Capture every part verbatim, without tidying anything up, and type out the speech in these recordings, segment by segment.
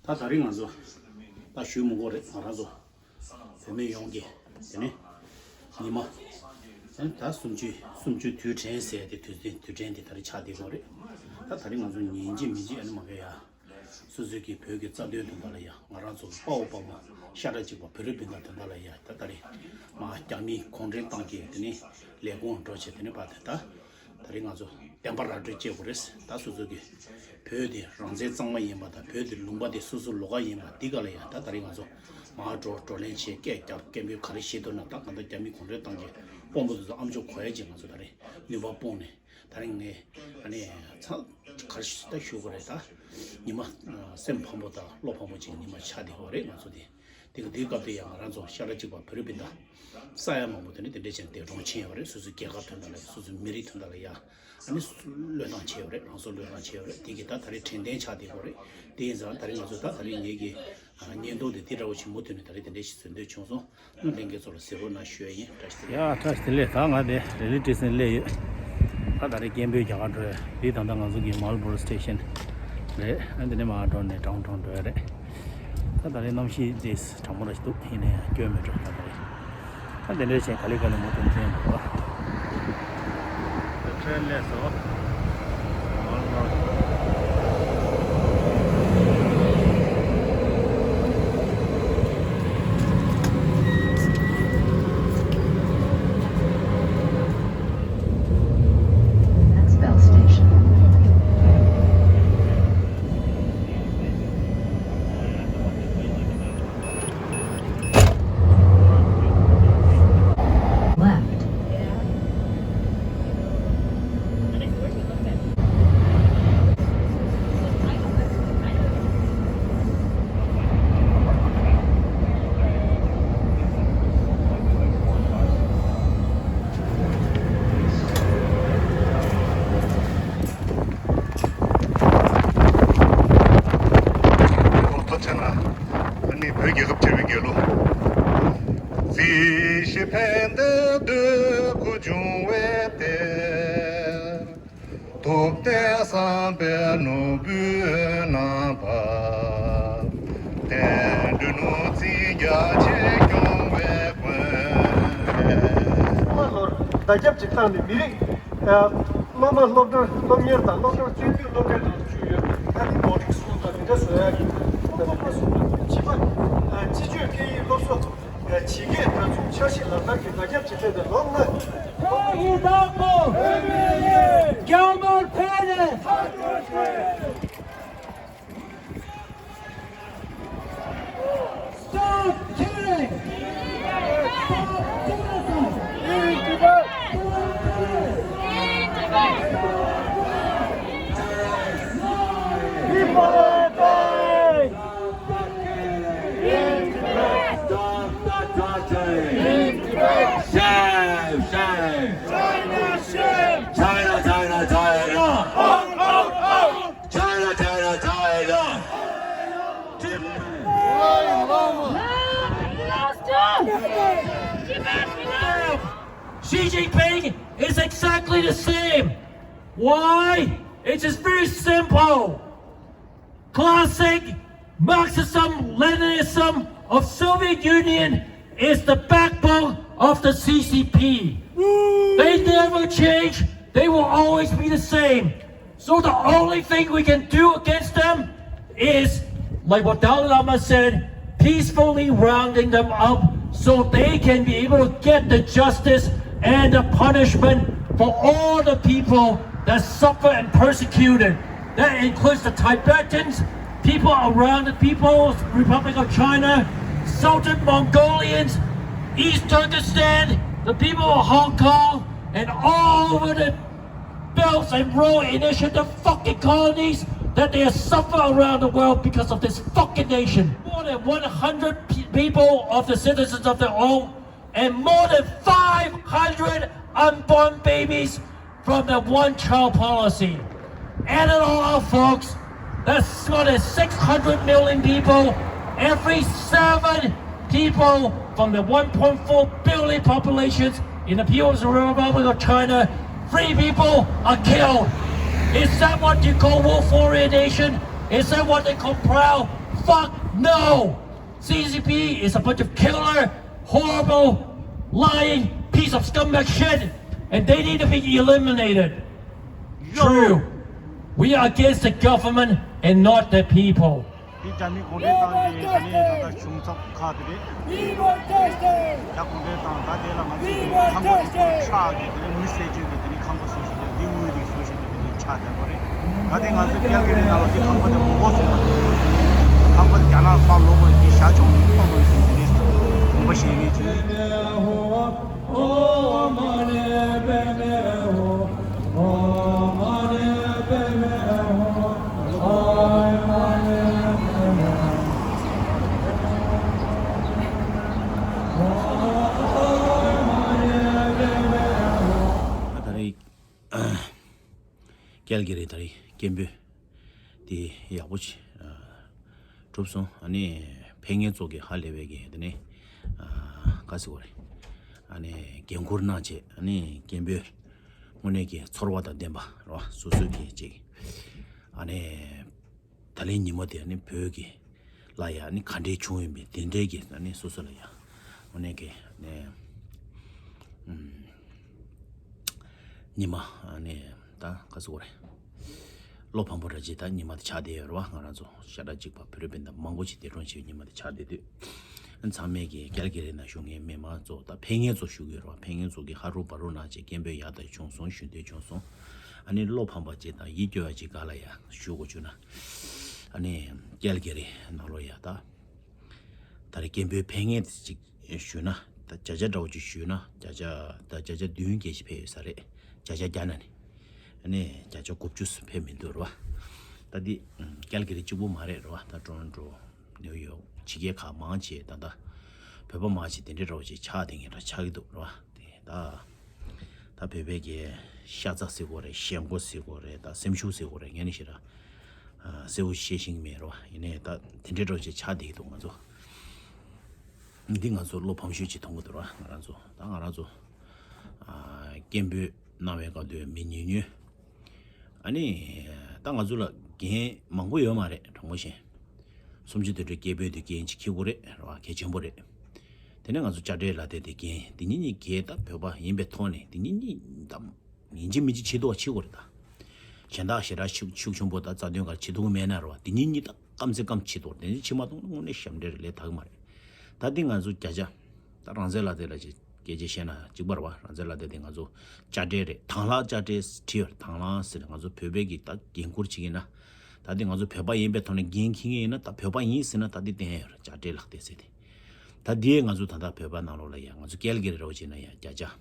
ད་ད་རིང་ང་ཚོ་ད་ཞུ་མི་དགོས་རེད། ང་རང་ཚོ་བོད་མི་ཡོངས་ཀྱི་དེ་ནས་ཉི་མ་ད་སུམ་ཅུ་སུམ་ཅུ་དུས་དྲན་ཟེར་ཏེ་དུས་ཚོད་དུས་དྲན་དེ་ད་རིང་ཆགས་བསྡད་ཡོད་རེད། ད་ད་རིང་ང་ཚོ་ཉན་གཅིག་མིན་གཅིག་ཨ་ནི་མ་གི་ཡ། སོ་སོའི་གི་བོད་ཀྱི་རྩ་དོན་དོན་དག་ལ་ཡ། ང་རང་ཚོ་དཔའ་བོ་དཔའ་མོ་ཤ་ཁྲག་གཅིག་པ་བོད་རིགས་སྤུན་ཟླ་དོན་དག་ལ་ཡ། ད་ད་རེས་མ་རྒྱ་མིས་གུང་ཁྲན་ཏང་གི་དེ་ནས་ལས་ཁུངས་འགྲོ་བྱས་དེ་ནས་པ་དེ་ད་ད་རེས་ང་ཚོ་བདེན་པ་ར་སྤྲོད་བྱེད་དགོས་རེད། ད་སོ་སོ་གི་བོད་དེ་རང་བཙན་གཙང་མ་ཡིན་པ་དང་བོད་དེ་ལུང་པ་དེ་སོ་སོ་ལོགས་ཀ་ཡིན་པ་འདི་ག་ལ་ཡ། ད་ད་རེས་ང་ཚོ་མ་འགྲོ་བགྲོ་གླེང་བྱས་སྐད་རྒྱབ་སྐད་འབོད་ག་རེ་བྱེད་འདུག་ན། ད་གང་ལྟར་རྒྱ་མི་གུང་ཁྲན་ཏང་གི་དཔོན་པོ་དེ་ཚོ་ཨམ་ཅོག་གོ་ཡ་ཅིག་ང་ཚོ་ད་རེས་ནུས་པ་སྤུངས་ནས། ད་རིང་ངས་ཨ་ནི་ཚ་གར་ཞུ་ད་ཞུ་དགོས་རེད། ད་ཉི་མ་སེམས་ཕམ་པོ་དང་བློ་ཕམ་པོ་ཅིག་ཉི་མ་ཆགས་བསྡད་ཡོད་རེད་ང་ཚོ་དེ། དེ་ག་དེའི་སྐབས་དེ་ཡང་ང་རང་ཚོ་ཤ་ཁྲག་གཅིག་པ་བོད་རིགས་སྤུན་ཟླ་ས་ཡ་མང་པོ་དེ་ནི་དེ་འདྲས་ཅན་འདས་གྲོངས་ཕྱིན་ཡོད་རེད། སོ་སོའི་རྒྱལ་ཁབ་དོན་དག་ལ་ཡ། སོ་སོའི་མི་རིགས་དོན་དག་ལ་ཡ། ཨ་ནི་བློས་བཏང་བྱས་ཡོད་རེད། རང་སྲོག་བློས་བཏང་བྱས་ཡོད་རེད། དེ་གི་ད་ད་རེས་དྲན་རྟེན་ཆགས་བསྡད་ཡོད་རེད། དེ་ཡིན་ཙང་ད་རེས་ང་ཚོ་ད་ད་རེས་ངེད་ཀྱི་ཨ་བརྙན་ཐུང་དེ་དེ་འདྲ་བོ་ཞིག་མུ་མཐུད་ནས་ད་རེས་དེ་འདྲས་ཞིག་བཟོ་འདོད་བྱུང་སོང་། ལྷན་རྒྱས་ཚོ་ལ་གཟིགས་རོགས་གནང་ཞུ་ཡ་ཡིན། བཀྲ་ཤིས་བདེ་ལེགས། ཡ་བཀྲ་ཤིས་བདེ་ལེགས། ད་ང་དེ་རེ་ལི་ཊི་སི་ཊེ་ཤན་སླེབས་ཡོད། ད་ད་རེས་སྐད་འབོད་རྒྱག་ག་འགྲོ་ཡ། འདི་ད་ལྟ་ང་ཚོ་གི་མལ་བོར་སི་ཊེ་ཤན་རེད། ཨ་འདི་ནས་མར་འགྲོ་ནས་ཀྲང་ཀྲོང་འགྲོ་ཡ་རེད། ད་ད་རེས་གནམ་གཤིས་འདི་གྲང་མོ་ར་ཞིག་འདུག་ཡིན་ནའི་སྐྱོན་མེད་འགྲོ། ད་ད་རེས་ད་དེ་འདྲའི་བྱས་ག་ལེ་ག་ལེ་མུ་མཐུད་འཛིན་འགྲོ། ད་ཁྲེན་སླེབས་སོང་། Next bell station. Left. ཐུགས་རྗེ་གནང་། ཨ་ནི་བོད་རྒྱལ་ཁབ་བྱ་བའི་རྒྱལ་གླུ། རྩིས་ཞིབ་ཕན་བདེ་འདོད་དགུ་འབྱུང་བའི་གཏེར། ཐུབ་བསྟན་བསམ་པའི་ནོར་བུས་བསྣམས་པ། བསྟན་འགྲོའི་ནོར་འཛིན་རྒྱ་ཆེར་སྐྱོང་བའི་མགོན། ལོར་བརྡ་ཁྱབ་ཅིག་བཏང་ནས་མི་རིགས། ཨ། སློབ་མ་སློབ་གྲྭ་སློབ་གཉེར་དང་སློབ་གྲྭ་བསྟན་འཛིན་སློབ་གྲྭའི་ནང་བཅུག་ཡོད། ད་ནི་བོར་ཌིང་སི་ཀུལ་དང་དེ་འདྲ་བཟོ་ཡག་གི་སློབ་མ་སུ་དང་བྱིས་པ། ཨ། སྤྱི་སྤྱོད་སྐད་ཡིག་སློབ་གསོ། ཨ། ཇི་སྐད་སྒྲ་མཚུངས་འཆར་གཞི་ལག་བསྟར་གྱི་བརྡ་ཁྱབ་ཇི་ལྟར་དང་ལོ་ལྔ། ཁོང་གི་བདག་པོ། རྒྱ་དམར་ཕེབས་ནས། Stop killing! Stop genocide! Stop killing! People are dying! Stop the killing! Stop the torturing! Shame! Shame! China, shame! China, China, China! Out, out, out! China, China, China! Tibet! Tibet, Tibet! Xi Jinping is exactly the same. Why? It is very simple. Classic Marxism, Leninism of Soviet Union is the backbone of the C C P. They never change. They will always be the same. So the only thing we can do against them is, like what Dalai Lama said, peacefully rounding them up so they can be able to get the justice and the punishment for all the people that suffer and persecuted. That includes the Tibetans, people around the People's Republic of China, Southern Mongolians, East Turkestan, the people of Hong Kong, and all over the Belt and Road Initiative fucking colonies that they suffer around the world because of this fucking nation. More than one hundred pe-, people of the citizens of their own, and more than five hundred unborn babies from the one-child policy. Add it all up, folks. That's more than six hundred million people. Every seven people from the one point four billion populations in the People's Republic of China, three people are killed. Is that what you call wolf warrior nation? Is that what they call proud, Fuck no! C C P is a bunch of killer, horrible, lying piece of scumbag shit, and they need to be eliminated. True. We are against the government and not the people. དེ་རྒྱ་མི་གུང་ཁྲན་ཏང་གི་ད་ནི་ད་ལྟ་གཞུང་ཚབ་ཁག་དེ་རེད། རྒྱ་གུང་ཁྲན་ཏང་ད་དེ་ལ་ང་ཚོས་ཁང་པ་དེ་ཚོ་ཁྲག་གི་དེ་ནི་མི་བསད་རྒྱུ་གི་དེ་ནི་ཁང་པ་བཟོ་བཞིན་པ་འདི་དངོས་རིགས་བཟོ་བཞིན་པ་དེ་ནི་ཆགས་བསྡད་པ་རེད། ད་དེ་ང་ཚོས་ཀལ་གི་རི་ནང་ལ་དེ་ཁང་པ་དེ་མང་པོ་བཟོས་པ་རེད། ཁང་པ་དེ་རྒྱ་ནག་ཕར་ལོག་པ་དེ་བཞག་ཆོག་མིན་ཐོག་ལ་དེ་ནི་གོམ་པ་བཞེས་མེད་ཅིག་ད་རེས་ཀལ་གི་རི་ད་རེས་སྐད་འབོད་དེ་ཡག་པོ་ཅིག་གྲུབ་སོང་། ཨ་ནི་ཕན་ངེ་ཚོ་གི་ཧ་ལས་པའི་གི་དེ་ནས་ག་ཟེར་བ་རེད། ཨ་ནི་འགན་འཁུར་གནང་བྱས་ཨ་ནི་སྐད་འབོད་དངོས་གནས་ཀྱི་ཚོར་བ་དང་ལྡན་པ་རེད་བ། སོ་སོའི་གི་ཅིག་ཨ་ནི་ད་ལན་ཉི་མ་དེ་ཨ་ནི་བོད་ཀྱི་ལ་ཡ་ཨ་ནི་ག་འདྲའི་བྱུང་ཡོད་མེད་དེ་འདྲའི་གི་ཨ་ནི་སོ་སོ་ལ་ཡ་དངོས་གནས་ཀྱི་ཨ་ནི་ཉི་མ་ཨ་ནི་ད་ག་ཟེར་བ་རེད། བློ་ཕམ་པོ་ར་ཅིག་ད་ཉི་མ་དེ་ཆགས་བསྡད་ཡོད་རེད་བ། ང་རང་ཚོ་ཤ་ཁྲག་གཅིག་པ་བོད་རིགས་སྤུན་ཟླ་མང་པོ་ཅིག་འདས་གྲོངས་བྱས་ཉི་མ་དེ་ཆགས་བསྡད་དུས། ཚང་མས་ཀྱི་ཀལ་གི་རི་ནང་བཞུགས་མཁན་མི་མང་ཚོ་ད་ཕན་ངེ་ཚོ་ཞུ་གི་ཡོད་རེད་བ། ཕན་ངེ་ཚོ་གི་ཧ་རུ་བ་རུ་ནང་ཆེ་སྐད་འབོད་ཡག་ད་བྱུང་སོང་། ཞུ་འདོད་བྱུང་སོང་། ཨ་ནི་བློ་ཕམ་པ་ཅིག་དང་ཡིད་སྐྱོ་བ་ཅིག་ག་ལ་ཡ་ཞུ་དགོས་བྱུང་ན། ཨ་ནི་ཀལ་གི་རི་ནང་ལོགས་ཡ་ད། ད་རེས་སྐད་འབོད་ཕན་ངེ་ཅིག་ཞུས་ན་ད་བརྒྱ་ཆ་འདྲ་བོ་ཅིག་ཞུས་ན་བརྒྱ་ཆ་ད་བརྒྱ་ཆ་བདུན་བརྒྱད་ཅིག་ཕེབས་ཡོད་ས་རེད། བརྒྱ་ཆ་བརྒྱ་ན་ནི། ཨ་ནི་བརྒྱ་ཆ་དགུ་བཅུ་ཙམ་ཕེབས་མི་འདུག་རེད་བ། ད་འདི་ཀལ་གི་རི་གཅིག་པུ་མ་རེད་རེད་བ། ད་ཊོ་རོན་ཊོ་ནིའུ་ཡོག་ཕྱི་རྒྱལ་ཁག་མང་ཆེ་ད་ལྟ་བོད་པ་མང་ཆེ་དེ་འདྲའི་འདྲ་བོ་ཅིག་ཆགས་བསྡད་མཁན་འདྲ་ཆགས་ཀྱི་འདུག་རེད་བ། དེ་ད་ད་བོད་པའི་གི་ཤ་ཚ་ཟེར་དགོས་རེད། ཞེན་ཁོག་ཟེར་དགོས་རེད། ད་སེམས་ཤུགས་ཟེར་དགོས་རེད། ངས་ནི་ཞེ་དྲག་གསལ་པོ་བཤད་ཤེས་ཀྱི་མེད་རེད་བ། ཡིན་ནའི་ད་དེ་འདྲའི་འདྲ་བོ་ཅིག་ཆགས་བསྡད་ཀྱི་འདུག་ང་ཚོ། འདི་ང་ཚོ་བློ་ཕམ་ཤོས་ཅིག་མཐོང་གི་འདུག་ར། ང་རང་ཚོ་ད་ང་རང་ཚོ་ཨ་སྐད་འབོད་གནང་བའི་སྐབས་དུ་མི་ཉུང་ཉུང་། ཨ་ནི་ད་ང་ཚོ་ལ་འགན་མང་པོ་ཡོད་མ་རེད། དྲང་པོ་བཤད། གསུམ་བཅུ་དོན་གྲུབ་སྐད་འབོད་དེ་འགན་ཅིག་འཁྱེར་དགོས་རེད་ར་བ། གལ་ཆེན་པོ་རེད། དེ་ནས་ང་ཚོ་དཔྱ་ཁྲལ་ལག་དེབ་དེ་འགན་དེ་གཉིས་གཉིས་གལ་ད་བོད་པ་ཡིན་པའི་ཐོག་ནས་དེ་གཉིས་གཉིས་ད། ཡིན་གཅིག་མིན་གཅིག་བྱེད་ཐུབ་པ་བྱེད་དགོས་རེད་ད། གཞན་དག་ཞེ་དྲག་ཤུགས་ཤུགས་ཆེན་པོ་ད་རྩ་དོན་གར་བྱེད་ཐུབ་ཀྱི་མེད་ན་རེད་བ། དེ་གཉིས་གཉིས་ད་སྐམ་སེ་སྐམ་བྱེད་དགོས་རེད། དེ་འདྲ་བྱེད་མ་ཐུབ་ན་དངོས་གནས་ཞབས་འདྲེན་རེད། ལས་དག་གི་མ་རེད། ད་འདི་ང་ཚོ་བརྒྱ་ཆ་ད་རང་བཙན་ལག་དེབ་ལ་ཅིག་སྐད་ཆ་བཤད་ན་གཅིག་པ་རེད་བ། རང་བཙན་ལག་དེབ་དེ་ང་ཚོ་དཔྱ་ཁྲལ་རེད། དང་བླངས་དཔྱ་ཁྲལ་བྲིས་ཡོད་རེད། དང་བླངས་ཟེར་ང་ཚོ་བོད་པའི་གི་ད་འགན་འཁུར་བྱེད་ཀྱི་ཡིན་ན། ད་འདི་ང་ཚོ་བོད་པ་ཡིན་པའི་ཐོག་ནས་འགན་འཁྱེར་མཁན་ཡིན་ན་ད་བོད་པ་ཡིན་ཟེར་ན་ད་འདི་བསྟན་ཡོད་རེད། དཔྱ་ཁྲལ་ལག་དེབ་ཟེར་དེ། ད་འདི་ང་ཚོ་ད་ལྟ་བོད་པ་ནང་ལོགས་ལ་ཡ་ང་ཚོ་ཀལ་གི་རི་རེད་བ་བྱས་ན་ཡ་བརྒྱ་ཆ།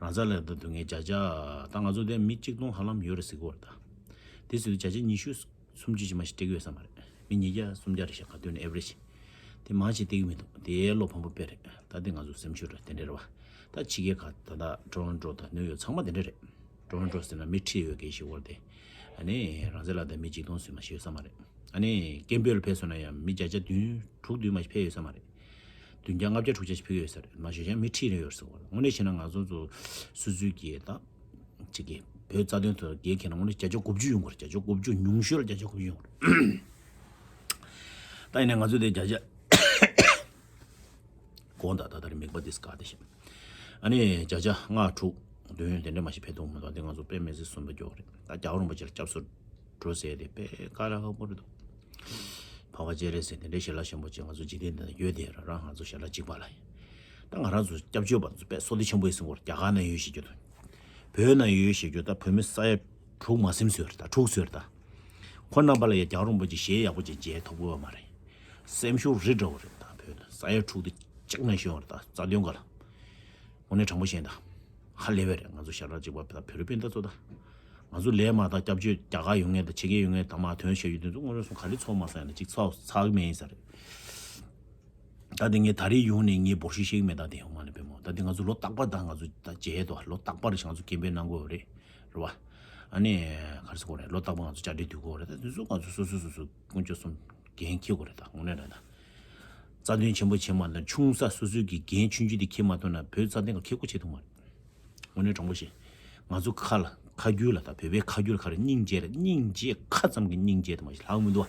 རང་ས་ལ་ད་དུང་ངས་བརྒྱ་ཆ་ད་ང་ཚོ་དེ་མི་གཅིག་སྟོང་ཧ་ལམ་ཡོད་རེད་ཟེར་གི་ཡོད་རེད་ད། དེ་ཟེར་དུས་བརྒྱ་ཆ་ཉི་ཤུ་སུམ་ཅུ་ཅིག་མ་ཞིག་སྤྲད་ཀྱི་ཡོད་ས་མ་རེད། མི་ཉིས་བརྒྱ་སུམ་བརྒྱ་རེ་ཞིག་ག་དུས་ནས་ཨེ་ཝ་རེཇ་དེ་མང་ཆེ་སྤྲད་ཀྱི་མི་འདུག་དེ་བློ་ཕམ་པོ་དཔེ་རེད། ད་དེ་ང་ཚོ་སེམས་ཤུགས་རེད། དེ་འདྲ་རེད་བ། ད་ཕྱི་རྒྱལ་ཁག་ད་ད་ཊོ་རོན་ཊོ་དང་ནིའུ་ཡོག་ཚང་མ་དེ་འདྲ་རེད། ཊོ་རོན་ཊོ་ཟེར་ན་མི་ཁྲི་ཡོད་མཁན་ཞིག་ཡོད་རེད་དེ། ཨ་ནི་རང་བཙན་ལག་དེབ་མི་གཅིག་སྟོང་ཙམ་མ་ཞིག་ཡོད་ས་མ་རེད། ཨ་ནི་སྐད་འབོད་ལ་ཕེབས་སོང་ན་ཡང་མི་བརྒྱ་ཆ་བདུན་དྲུག་བདུན་མ་ཞིག་ཕེབས་ཡོད་ས་མ་རེད། བདུན་བརྒྱ་ལྔ་བརྒྱ་དྲུག་བརྒྱ་ཞིག་ཕེབས་ཡོད་ས་རེད། མ་གཞི་གཞན་མི་ཁྲི་རེ་ཡོད་ཟེར་བ་རེད། དངོས་གནས་བྱས་ན་ང་ཚོ་ཚོ་སོ་སོའི་གི་ད་ཅིག་གི་བོད་རྩ་དོན་ཐོག་འགན་འཁྱེར་ན་དངོས་གནས་བརྒྱ་ཆ་དགུ་བཅུ་ཡོང་དགོས་རེད། བརྒྱ་ཆ་དགུ་བཅུ། ཉུང་ཤོས་ལ་བརྒྱ་ཆ་དགུ་བཅུ་ཡོང་དགོས་རེད། ད་ཡིན་ན་ང་ཚོ་དེ་བརྒྱ་ཆ་གོང་དང་ད་ལྟར་མིག་པ་དེ་སྐར་དེ་བཞིན། ཨ་ནི་བརྒྱ་ཆ་ལྔ་དྲུག་བདུན་དེ་འདྲ་མ་ཞིག་ཕེབས་ཐུབ་མ་གཏོགས་དེ་ང་ཚོ་དཔེ་མི་སྲིད་སུན་པོ་སྐྱོ་གི་རེད། ད་རྒྱལ་བ་རིན་པོ་ཆེ་ལ་སྐྱབས་སུ་འགྲོ་ཟེར་དེ་དཔེ་དཀའ་ལས་ཁག་པོ་རེད་འདུག་འཕགས་པ་སྤྱན་རས་གཟིགས་དེ་འདྲའི་ཞལ་ལག་ཆེན་པོ་ཅིག་ང་ཚོ་འཇིག་རྟེན་འདི་ན་ཡོད་དེ་རང་རང་ང་ཚོ་ཞལ་ལག་གཅིག་པ་ལ་ཡིན། ད་ང་རང་ཚོ་སྐྱབས་བཅོལ་བ་ཚོ་དཔེ་བསོད་བདེ་ཆེན་པོ་ཡིན་གསུང་གི་རེད། རྒྱ་གར་ན་ཡོད་ཞེས་རྒྱུ་དང་། བོད་ན་ཡོད་ཞེས་རྒྱུ་ད་བོད་མི་ས་ཡ་དྲུག་མ་ཟིན་ཟེར་ད། དྲུག་ཟེར་ད། ཁོ་རྣམ་པ་ལ་ཡ་རྒྱལ་བ་རིན་པོ་ཆེ་ཞལ་ཡག་པོ་ཅིག་མཇལ་ཐུབ་ཀྱི་ཡོད་མ་རེད། སེམས་ཤུགས་རི་འདྲ་བོ་རེད། ད་བོད་ན་ས་ཡ་དྲུག་དེ་གཅིག་ན་ཤོད་རེད། ད་རྩ་དོན་ག་ལ། དངོས་གནས་དྲང་པོ་བཤད་ན་ད། ཧ་ལས་པ་རེད། ང་ཚོ་ཞལ་ལག་གཅིག་པ་ད་བོད་རིགས་སྤུན་ཟླ་ཚོ་ད། ང་ཚོ་ལས་མ་ད་སྐྱབས་བཅོལ་རྒྱ་གར་ཡོང་མཁན་ད་ཕྱི་རྒྱལ་ཡོང་མཁན་ད་མ་ཐོན་བཤད་རྒྱུ་དེ་ཚོ་དངོས་གནས་སོང་ག་རེ་ཚོགས་མ་སོང་ཡང་ན་གཅིག་ཚོགས་ཚགས་མེད་ཡིན་ས་རེད། ད་དེ་ངས་ད་རེས་ཡོང་ནས་ངས་འབོར་ཤིག་ཤིག་མེད། ད་དེ་ཡོང་མ་ནས་པའི་མོ་ད་དེ་ང་ཚོ་ལོ་རྟག་པར་ད་ང་ཚོ་ད་མཇལ་དོ་ལོ་རྟག་པར་ང་ཚོ་སྐད་འབོད་གནང་དགོས་རེད། རེད་བ། ཨ་ནི་ག་རེ་ཟེར་དགོས་རེད། ལོ་རྟག་པར་ང་ཚོ་བཅར་འདྲི་དུས་དགོས་རེད། ད་དེ་ཚོ་ང་ཚོ་སོ་སོ་སོ་སོ་ཀུན་སྤྱོད་གསུམ་འགན་འཁྱེར་དགོས་རེད། ད་དངོས་གནས་རེད། ད་རྩ་དོན་ཆེན་པོ་བྱེད་མ་ཐུབ་ན་ཆུང་ས་སོ་སོའི་གི་འགན་ཆུང་ཆུང་དེ་འཁྱེར་མ་ཐུབ་ན་བོད་རྩ་དོན་ག་ཁེ་ཁོ་བྱེད་ཐུབ་མ་རེད། དངོས་གནས་དྲང་པོ་བཤད། ང་ཚོ་ཁ་ལ་ཁ་རྒྱུད་ལ་ད་བོད་པའི་ཁ་རྒྱུད་ལ་ག་རེ་སྙིང་རྗེ་རེད། སྙིང་རྗེ་ཁ་ཙམ་གྱི་སྙིང་རྗེ་དེ་མ་ཞིག་ལྷག་མི་འདུག་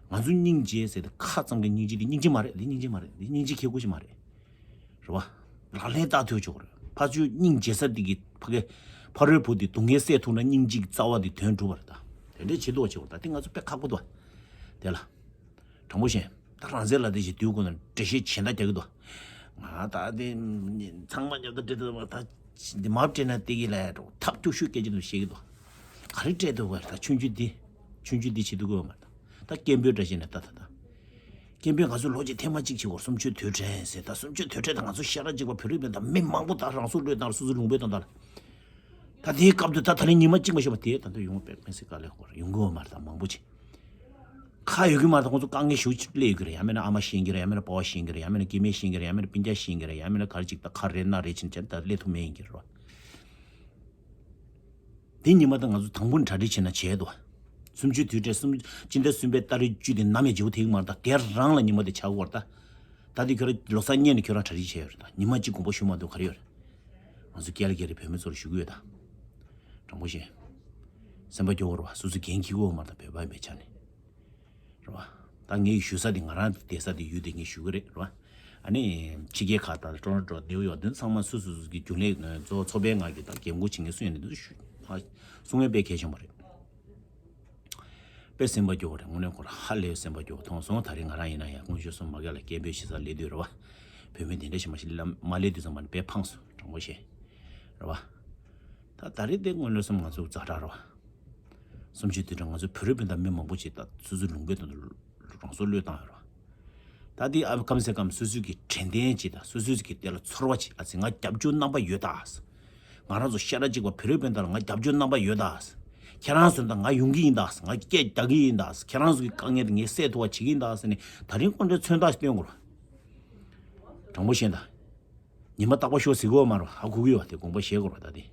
བ། ང་ཚོ་སྙིང་རྗེ་ཟེར་ཏེ་ཁ་ཙམ་གྱི་སྙིང་རྗེ་དེ་སྙིང་རྗེ་མ་རེད། འདི་སྙིང་རྗེ་མ་རེད། འདི་སྙིང་རྗེ་ཁེ་གོ་ཞིག་མ་རེད། རེད་བ། ལག་ལེན་བསྟར་ཐུབ་ཆོག་རེད། ཕ་ཆོས་སྙིང་རྗེ་ས་འདི་གི་ཕ་གི་ཕ་རོལ་བོ་དེ་སྡུག་བསྔལ་སེལ་ཐུབ་ན་སྙིང་རྗེ་གི་རྩ་བ་དེ་དོན་གྲུབ་པ་རེད་ད། དེ་འདྲའི་བྱེད་འདུག་བ་ཆེ་བ་ད་དེ་ང་ཚོ་དཔེ་ཁག་པོ་འདུག་བ། དེ་ལ། དྲང་པོ་བཤད། ད་རང་བཙན་ལ་དེ་བཞིན་དུས་ཀུན་ནས་འགྲེལ་བཤད་བྱེད་མདའ་རྒྱག་གི་འདུག་ང་ད་དེ་ཚང་མ་རྒྱབ་ད་འདྲེ་འདུག་ད་འདི་མ་སྤྲད་ན་དེ་གི་ལ་ཐབས་སྐྱོ་ཤོས་སྐད་ཆ་འདུག་བཤད་ཀྱི་འདུག་ག་རེ་སྤྲད་འདུག་བ་ད་ཆུང་ཆུང་འདི་ཆུང་ཆུང་འདི་བྱེད་འདུག་གི་བ་མ་ད་ད་སྐད་འབོད་འདྲ་བྱས་ནས་ད་ད་ད་སྐད་འབོད་ང་ཚོ་ལོ་གཅིག་ཐེངས་མ་གཅིག་བྱེད་དགོས་སུམ་ཅུ་དུས་དྲན་ཟེར་ད་སུམ་ཅུ་དུས་དྲན་ད་ང་ཚོ་ཤ་ར་གཅིག་པ་བོད་རིགས་མི་ད་མི་མང་པོ་ད་རང་སྲོག་བློས་བཏང་སོ་སོ་ལུང་པའི་དོན་དག་ལ་ད་དེའི་སྐབས་དུ་ད་ད་ལན་ཉི་མ་གཅིག་མ་ཤོར་བ་དེ་ད་དུང་ཡོང་བ་དཔེ་མི་སྲིད་དཀའ་ལས་ཁག་ཡོང་གི་བ་མ་རེད་ད་མང་པོ་ཅིག་ཁ་ཡོད་ཀྱི་མ་རེད། ཁོང་ཚོ་དཀའ་ངལ་ཞེ་པོ་ཅིག་སླེབས་ཡོད་ཀྱི་རེད། ཡང་མིན་ན་ཨ་མ་ཤེས་ཀྱི་རེད། ཡང་མིན་ན་སྤོ་བ་ཤེས་ཀྱི་རེད། ཡང་མིན་ན་སྐྱེ་དམན་ཤེས་ཀྱི་རེད། ཡང་མིན་ན་སྤུན་ཀྱག་ཤེས་ཀྱི་རེད། ཡང་མིན་ན་ག་རེ་ཅིག་ད་ཁ་རེ་སྣ་རེ་ཕྱིན་བྱས་ད་སླེབས་ཐུབ་མེད་ཡིན་གྱི་རེད་བ། དེ་ཉི་མ་ད་ང་ཚོ་དང་པོ་གྲ་སྒྲིག་བྱས་ན་བྱས་འདུག་བ། སུམ་ཅུ་དུས་དྲན་གསུམ་སྤྱི་ཟླ་གསུམ་པའི་ཏ་རིག་བཅུ་དེ་ནམ་ཡང་བརྗེ་པོ་ཐེབས་ཀྱི་མ་རེད་ད། དེ་རང་ལ་ཉི་མ་དེ་ཆགས་ཀྱི་ཡོད་རེད་ད། ད་དེ་ཁྱོད་རང་ལོ་གསར་སྔོན་ནས་ཁྱོད་རང་གྲ་སྒྲིག་བྱས་ཡོད་རེད་ད། ཉི་མ་གཅིག་དགོངས་པ་ཞུ་མ་འདུག་ག་རེ་ཡོད་རེད། ང་ཚོ་ཀལ་གི་རི་བོད་མི་ཚོར་ཞུ་གི་ཡོད་ད། དྲང་པོ་བཤད། སེམས་པ་སྐྱོ་བོ་རེད་བ། སོ་སོ་འགན་འཁྱེར་གི་ཡོད་མ་རེད་ད་བོད་པ་ཡིན་པའི་ཆ་ནས། རེད་བ། ད་ངས་ཞུ་ས་དེ་ང་རང་བསྡད་ས་དེ་ཡུལ་དེ་ངས་ཞུ་གི་རེད་རེད་བ། ཨ་ནི་ཕྱི་རྒྱལ་ཁག་དང་ཊོ་རོན་ཊོ་ནིའུ་ཡོག་དེ་ཚང་མ་སོ་སོ་སོ་སོ་གི་རྒྱུན་ལས་གཙོ་བོ་ཚོགས་པའི་ངག་གི་དང་འགན་འཁུར་བྱེད་མཁན་སུ་ཡིན་ནའི་དེ་ཚོ་ཞུ་ཧ་གསུང་ཡ་དཔེ་གལ་ཆེན་པོ་རེད། དཔེ་སེམས་པ་སྐྱོ་བོ་རེད། དངོས་གནས་ཁོ་རང་ཧ་ལས་སེམས་པ་སྐྱོ་བོ་མཐོང་སོང་། ད་རེས་ང་རང་ཡིན་ན་ཡང་དཀོན་མཆོག་གསུམ་མ་ག་ལ་སྐད་འབོད་བྱེད་ས་སླེབས་དུས་རེད་བ། བོད་མི་དེ་འདྲ་ཞིག་མ་ཞིག་ལ་མ་སླེབས་དུས་ཙམ་པ་ནས་དཔེ་ཕངས་སོང་། དྲང་པོ་བཤད། རེད་བ། ད་ད་རེས་དེ་དངོས་གནས་སེམས་ང་ཚོ་ཛ་དྲག་རེད་བ། སུམ་ཅུ་དུས་དྲན་ང་ཚོ་བོད་རིགས་སྤུན་ཟླ་མི་མང་པོ་ཞིག་ད་སོ་སོའི་ལུང་པའི་དོན་དུ་རང་སྲོག་བློས་བཏང་ཡོད་རེད་བ། ད་དེ་ཨ་ཁམས་སེ་ཁམས་སོ་སོའི་གི་དྲན་རྟེན་ཅིག་དང་སོ་སོའི་གི་དེ་ལ་ཚོར་བ་ཅིག་ཨ་ཙི་ང་རྒྱབ་སྐྱོར་རྣམ་པ་ཡོད་ད། ང་རང་ཚོ་ཤ་ར་གཅིག་པ་བོད་རིགས་སྤུན་ཟླ་ལ་ང་རྒྱབ་སྐྱོར་རྣམ་པ་ཡོད་ད། ཁྱེད་རང་ཚོ་ད་ང་ཡོང་གི་ཡིན་ད། ང་སྐད་རྒྱག་གི་ཡིན་ད། ཁྱེད་རང་ཚོ་གི་དཀའ་ངལ་དེ་ངས་སེལ་ཐུབ་པ་བྱེད་ཀྱི་ཡིན་ད་ཟེར་ནས་ད་རིང་ཁོང་ཚོས་མཚོན་རྟགས་སྟོན་དགོས་རེད། དྲང་པོ་བཤད་ད། ཉི་མ་རྟག་པར་ཤོག་ཟེར་གོ་མ་རེད། ཧ་གོ་གི་ཡོད་པ་དེ་དགོངས་པ་བཞེས་དགོས་རེད་ད་དེ།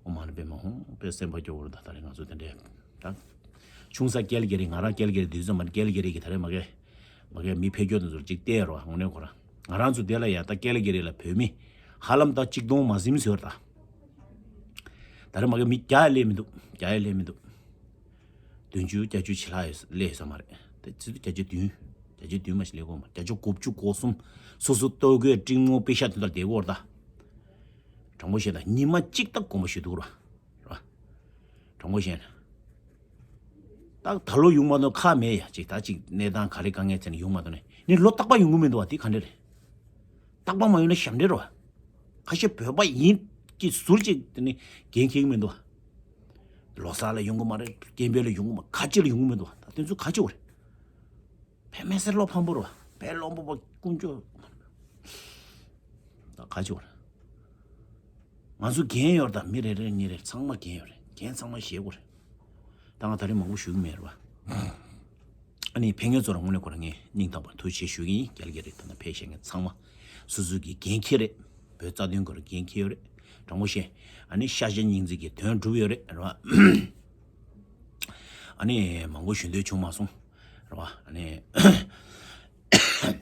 ཨོཾ་མ་ཎི་པདྨེ་ཧཱུྃ། དཔེ་སེམས་པ་སྐྱོ་བོ་རེད་ད། ད་རེས་ང་ཚོ་དེ་འདྲའི་ད་ཆུང་ས་ཀལ་གེ་རི། ང་རང་ཀལ་གེ་རི་དུས་ཙམ་པ་ནས་ཀལ་གེ་རི་གི་ད་རེས་མ་གི་མ་གི་མི་ཕེབས་སྐྱོ་དེ་ཚོར་ཅིག་བལྟས་རོགས། དངོས་གནས་ཁོ་རང་ང་རང་ཚོ་དེ་ལ་ཡ་ད་ཀལ་གེ་རི་ལ་བོད་མི་ཧ་ལམ་ད་གཅིག་སྟོང་མ་ཟིན་ཟེར་ད། ད་རེས་མ་གི་མི་བརྒྱ་ཡ་སླེབས་མི་འདུག་བརྒྱ་ཡ་སླེབས་མི་འདུག་བདུན་ཅུ་བརྒྱད་ཅུ་ཕྱི་ལ་ཡོད་སླེབས་ཡོད་ས་མ་རེད། དེ་ཚོ་བརྒྱད་ཅུ་བདུན། བརྒྱད་ཅུ་བདུན་མ་ཞིག་སླེབས་གོ་མ། བརྒྱད་ཅུ་དགུ་བཅུ་གོ་གསུམ། སོ་སོ་ལྟོ་གོས་སྤྲིང་མོ་པེ་ཤ་དེ་ལྟར་བསྡད་གོ་ར་ད། དྲང་པོ་བཤད་ད་ཉི་མ་གཅིག་ད་དགོངས་པ་ཞུ་འདུག་ར། ར། དྲང་པོ་བཤད་ན། ད་ད་ལོ་ཡོང་མ་གཏོགས་ཁག་མེད་ཡ་ཅིག་ད་ཅིག་གནས་སྟངས་ག་རེ་དཀའ་ངལ་ཚེ་ནས་ཡོང་མ་གཏོགས་ནས་ནི་ལོ་རྟག་པ་ཡོང་གི་མི་འདུག་བ། དེ་ག་འདྲ་རེད། རྟག་པ་མ་ཡོང་ན་ཞབས་འདྲེན་རེད་བ། ཁ་ཤས་བོད་པ་ཡིན་གྱི་ཟུར་ཅིག་དེ་ནི་འགན་འཁྱེར་གྱི་མི་འདུག་བ། ལོ་གསར་ལ་ཡོང་གི་མ་རེད། སྐྱེ་འཕེལ་ལ་ཡོང་གི་མ། ག་ཅི་ལ་ཡོང་གི་མི་འདུག་བ། ད་དེ་ཚོ་ག་ཅི་བ་རེད། བོད་མི་སེར་བློ་ཕམ་པོ་རེད་བ། བོད་བློན་པོ་པ་དཀོན་མཆོག་ད་ག་ཅི་བ་རེད། ང་ཚོ་འགན་ཡོད་རེད་ད། མི་རེ་རེ་གཉིས་རེ་ཚང་མ་འགན་ཡོད་རེད། འགན་ཚང་མ་བཞེས་དགོས་རེད། ད་ང་ད་རེས་མང་པོ་ཞུ་གི་མེད་རེད་བ། ཨ་ནི་ཕེབས་མཁན་ཚོ་ལ་དངོས་གནས་ཁོ་རང་ངས་སྙིང་ཐག་པ་ཐུགས་རྗེ་ཆེ་ཞུ་གི་ཡིན། རྒྱ་ལ་རྒྱ་རེད་ད་ན་ཕེབས་བཞེས་མཁན་ཚང་མ་སོ་སོའི་གི་འགན་འཁྱེར་རེད། བོད་རྩ་དོན་སྐོར་འགན་འཁྱེར་ཡོད་རེད། དྲང་པོ་བཤད། ཨ་ནི་ཤ་ཞེན་སྙིང་རྗེ་གི་དོན་གྲུབ་ཡོད་རེད་རེད་བ། ཨ་ནི་མང་པོ་ཞུ་འདོད་བྱུང་མ་སོང་རེད་བ། ཨ་ནི་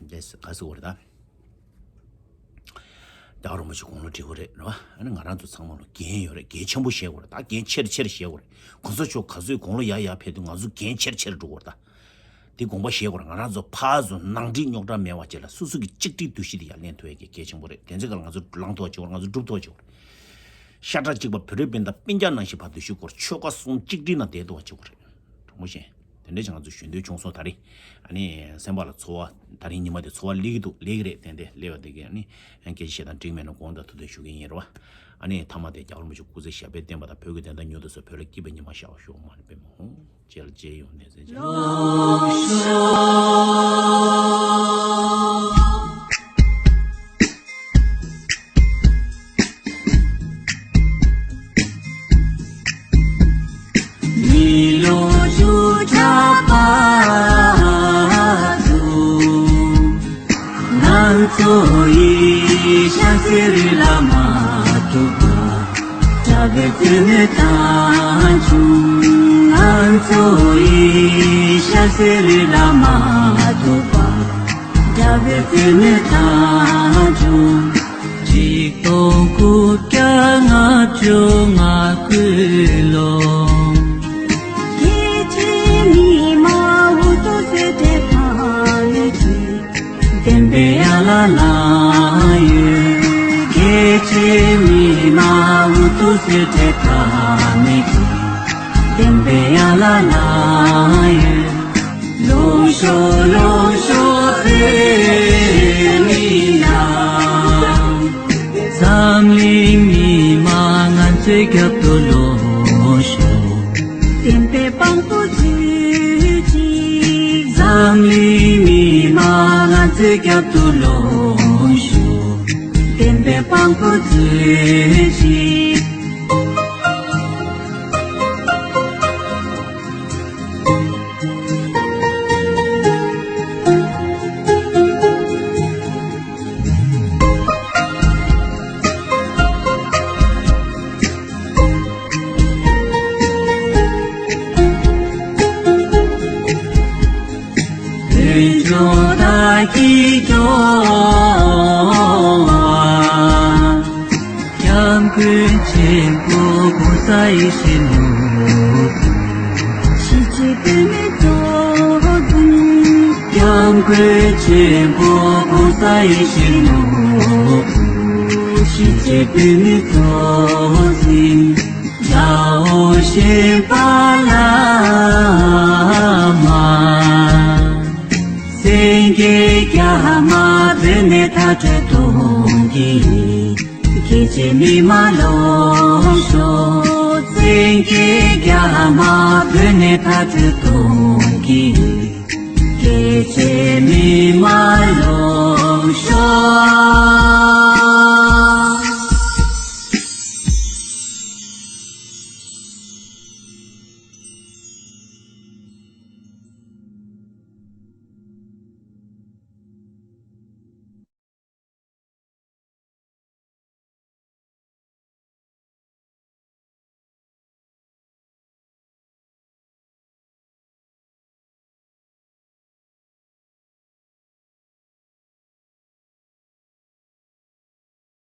དེ་ག་ཟེར་བ་རེད་ད། རྒྱལ་བ་རིན་པོ་ཆེ་དགུང་ལོ་བགྲེས་པོ་རེད་རེད་བ། ཨ་ནི་ང་རང་ཚོ་ཚང་མ་ལ་འགན་ཡོད་རེད། འགན་ཆེན་པོ་བཞེས་དགོས་རེད་ད། འགན་ཆེར་ཆེར་བཞེས་དགོས་རེད། གོང་ས་མཆོག་ག་ཚོད་དགུང་ལོ་ཡར་ཡར་ཕེབས་དུས་ང་ཚོ་འགན་ཆེར་ཆེར་འགྲོ་དགོས་རེད་ད། དེ་དགོངས་པ་བཞེས་དགོས་རེད། ང་རང་ཚོ་ཕར་ཚུར་ནང་འགྲིག་རྙོག་དྲ་མེད་པ་བྱས་ལ་སོ་སོ་གི་གཅིག་སྒྲིལ་འདུ་ཤེས་དེ་ཡར་ལེན་ཐུབ་ཡ་གི་གལ་ཆེན་པོ་རེད། དེ་ཚོའི་སྐབས་ལ་ང་ཚོ་ལངས་ཐུབ་པ་བྱེད་དགོས་རེད། ང་ཚོ་སྒྲུབ་ཐུབ་པ་བྱེད་དགོས་རེད། ཤ་ཁྲག་གཅིག་པ་བོད་རིགས་སྤུན་ཟླ་སྤུན་ཀྱག་ནང་བཞིན་ཕར་འདུ་ཤེས་སྐོར་ཆོལ་ཁ་གསུམ་གཅིག་སྒྲིལ་ནང་བསྡད་ཐུབ་པ་བྱེད་དགོས་རེད། དྲང་པོ་བཤད། དེ་འདྲ་ཅིག་ང་ཚོ་ཞུ་འདོད་བྱུང་སོང་། ད་རེས་ཨ་ནི་སེམས་པ་ལ་ཚོར་བ། ད་རིང་ཉི་མ་དེ་ཚོར་བ་སླེབས་ཀྱི་འདུག་སླེབས་ཀྱི་རེད། ཏན་ཏན་སླེབས་པ་དེ་གས་ཨ་ནི་སྐད་ཆ་བཤད་སྟངས་འགྲིག་མེད་ན་དགོངས་དག་ཐུགས་བདེ་ཞུ་གི་ཡིན་རེད་བ། ཨ་ནི་མཐའ་མ་དེ་རྒྱལ་བ་རིན་པོ་ཆེ་སྐུ་ཚེ་ཞབས་པད་བརྟན་པ་དང་བོད་ཀྱི་བདེན་མཐའ་མྱུར་དུ་གསལ། བོད་ལ་སྐྱིད་པའི་ཉི་མ་ཤར་བར་ཤོག་མ་ནི་པདྨེ་ཧཱུྃ། རྗེ་ལ་རྗེ་ཡི་ཡོན་ཏན་ཟེར་ཅིག་ང་ཚོ་ཡི་ཤ་ཟེར་ལ་མ་ཐུག་པ། དགྲ་བོའི་བཙུན་མོ་དང་བྱུང་། ང་ཚོ་ཡི་ཤ་ཟེར་ལ་མ་ཐུག་པ། དགྲ་བོའི་བཙུན་མོ་དང་བྱུང་། ཆིག་སྟོང་དགུ་བརྒྱ་ལྔ་བཅུ་ང་དགུ་ལོ། སྐྱེས་ཆེན་ཉི་མ་འུ་ཚོ་ ལ་ཡོད། སྐད་ཅིག་མི་མ་འུ་ཐུག་སེ་བྲེལ་ཐག་མེད་ཀྱི། བདེན་པའི་ཡ་ལ་ལ་ཡོད། ལོངས་ཤོག་ལོངས་ཤོག་བོད་མི་ལ། འཛམ་གླིང་མི་མང་ང་ཚོའི་རྒྱབ་ཏུ་ལོངས་ཤོག་བདེན་པའི་དཔང་པོ་མཛོད་ཅིག་འཛམ་གླིང་མི་མང་ང་ཚོའི་རྒྱབ་ཏུ་ལོངས་ཤོག་བདེན་པའི་དཔང་པོ་མཛོད་ཅིག་བོད་ལྗོངས་བདག་གིས་སྐྱོང་བ། སྐྱབས་མགོན་ཆེན་པོ་༸གོང་ས་ཡིད་བཞིན་ནོར་བུ། གཞིས་བྱེས་བོད་མི་གཙོ་འཛིན། སྐྱབས་མགོན་ཆེན་པོ་༸གོང་ས་ཡིད་བཞིན་ནོར་བུ། གཞིས་བྱེས་བོད་མི་གཙོ་འཛིན། དགྲ་བོ་གཞན་པ་ལ་མ། སེང་གེ་རྒྱ་མ་བོད་ནས་མཐའ་སྐྲོད་གཏོང་གི། སྐད་ཅིག་མི་མ་ལོངས་ཤོག་སེང་གེ་རྒྱ་མ་བོད་ནས་མཐའ་སྐྲོད་གཏོང་